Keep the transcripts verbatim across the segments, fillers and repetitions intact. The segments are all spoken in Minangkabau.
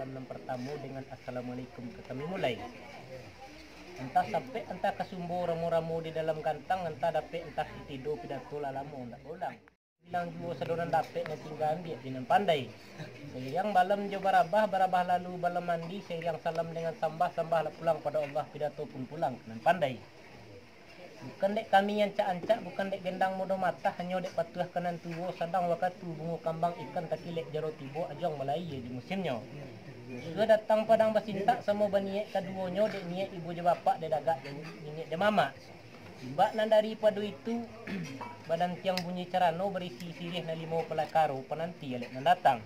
Salam nan partamo dengan assalamualaikum ka kami mulai. Antah sapek, antah kasumbo, ramo-ramo di dalam gantang, antah dapek, antah ditido, pidato lah lamo ndak baulang. Bilang juo sado nan dapek, nan tingga ambiak di nan pandai. Sairiang balam jo barabah, barabah lalu balam mandi, sairiang salam dengan sambah, sambah lah pulang pado Allah, pidato pun pulang ka nan pandai. Bukan dek kami ancak-ancak, bukan dek gendang mudo matah, hanyo dek patuah ka nan tuo, sadang wakatu bungo kambang, ikan takilek jaro tibo, ajuang malaia di musimnyo. Sudah datang padang basintak, samo baniek kaduonyo, dek niek ibu jo bapak, dek dagak dek niniak dek mamak. Imbak nan daripado itu, badantiang bunyi carano, barisi siriah nan limo palakaro, pananti alek nan datang.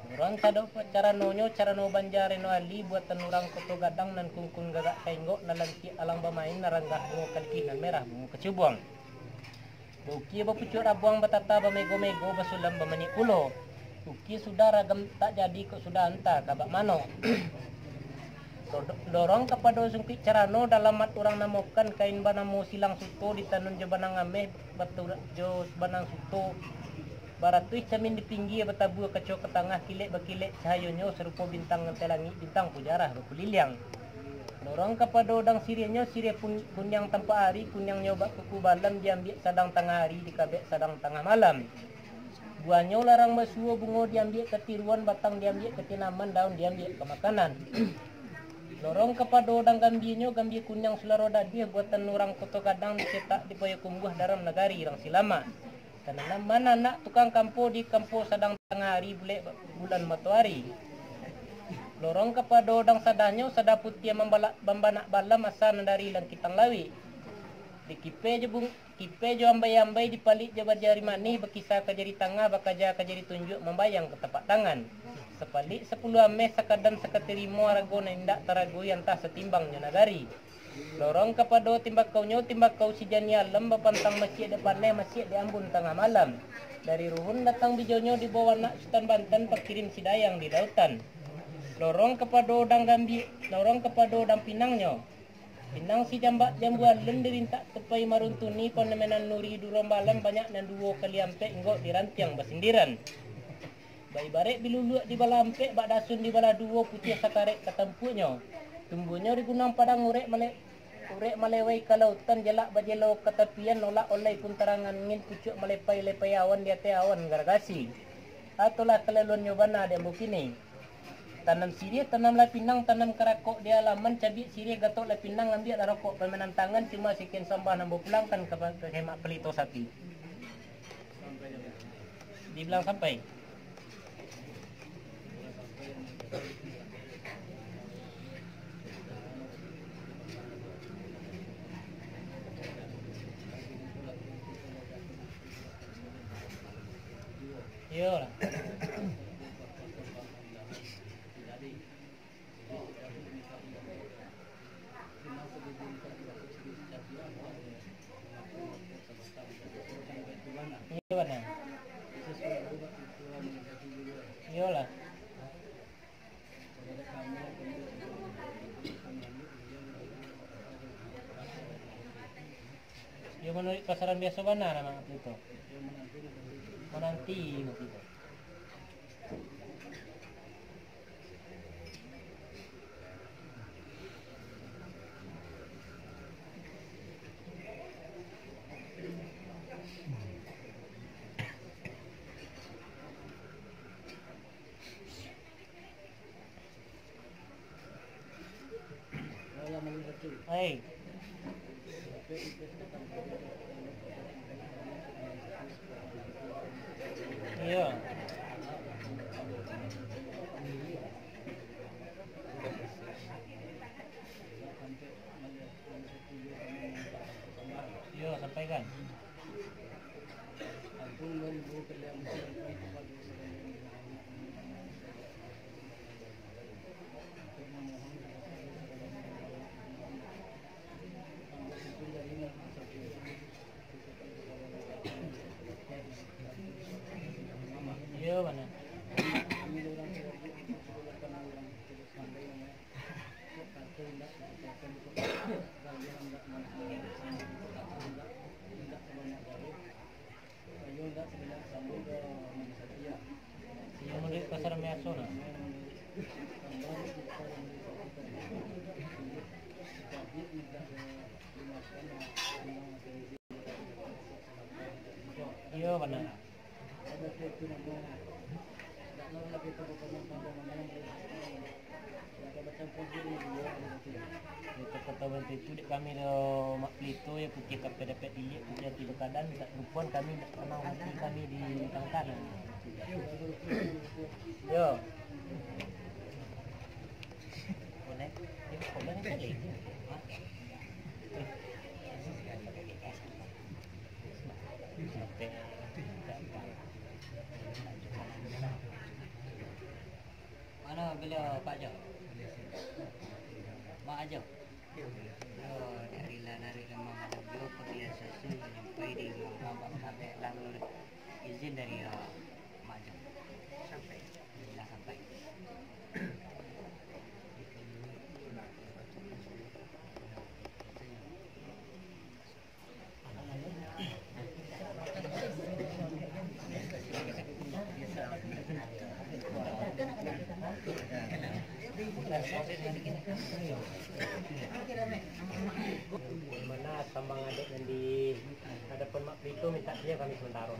Urang cado caranonyo, carano banja Reno Ali, buatan urang Koto Gadang, nan kungkun gagak sainggok, nan lantiak alang bamain, nan ranggah bungo kalikih, nan merah bungo kacubuang. Baukia bapucuak rabuang, batata bamego-mego, basulam bamaniak pulo. Ukia sudah ragam tak jadi, kok sudah anta ka bak mano. Lorong kapado sungkuik carano, dalamat urang namokan, kain banamo silang suto, ditanun jo banang ameh, baturak jo banang suto. Baratuih camin di pinggia, batabua kaco ka tangah, kilek bakilek cahayonyo, sarupo bintang nan talangik, bintang pujarah bakuliliang. Lorong kapado dang siriahnyo, siriah pun kuniang tampak ari, kuniangnyo bak kuku balam, diambiak sadang tangah ari, dikabek sadang tangah malam. Buahnyo larang basuo bungo, diambiak katiruan, batang diambiak katinaman, daun diambiak ka makanan. Lorong kapado dang gambianyo, gambia kuniang sularo dadiah, buatan urang Koto Gadang, dicetak di Payokumbuah, dalam nagari rang Silamak. Tananam mananak tukang kampo, di kampo sadang tangah ari, bulek bulan matoari. Lorong kapado dang sadahnyo, sadah putiah mambalak, mambanak balam, asa nan dari langkitang lawik. Dikipe jo bung-, kipe jo ambai-ambai, dipalik jo bajari manih, bakisa ka jari tangah, bakaja ka jari tunjuak, mambayang ka tapak tangan. Sapalik sapuluah ameh, sakadan sakatirimo, arago nan indak taragoi, antah satimbang jo nagari. Lorong kapado timbakaunyo, timbakau si Jani Alam, bapantang masiak dek paneh, masiak dek ambun tangah malam. Dari Ruhun datang bijonyo, dibawa anak Sutan Banten, pakirim si Dayang di lautan. Lorong kapado dang gambi-, lorong kapado dang pinangnyo. Pinang si Jambak Jambu Alun, dirintak tupai maruntuni, panamenan nuri durombalan, banyak nan duo kali ampek, inggok dirantiang basindiran. Baibarek biluluak di balah ampek, bak dasun di balah duo, putiah sakarek ka tampuaknyo. Tumbuahnyo di Gunung Padang, urek male-, urek malewai ka lautan, jalak bajelo ka tapian, olak olai puntaraang angin, pucuak malepai-lepai awan, di ateh awan garagasi. Atolah kalaluannyo bana di ambo kini. Tanam siriah, tanamlah pinang, tanam karakok di alaman, cabiak siriah, gatoklah pinang, ambiaklah rokok pamenan tangan, cuma sakian sambah nan ambo pulangkan ka, ka hemak palito sapi. Dibilang sampai. Iyolah. Iyo bana. Iyolah. Iyo, manuruik pasaran biaso bana, nama itu. Mananti, gitu. Hai. Iyo. Iyo, sampaikan. Iyo, bana. Kota-kota bantu itu dek kami lo, Mak Pelito, yo, kutih kape dapek diliek, kutih ati bakadan, tak rupuan kami, tak panah hati kami di tangkan. Yo. Mano baliau, Pak Jo? Mak Jo? Oh, dari lah, dari rumah malam jo, pergi susun, sampai di rumah abang, sampai lalu izin dari, eh, Mak Jo. Sampai. Lah sampai. Mana sambang adat nan di hadapan Mak Pelito, minta dia kami sementara.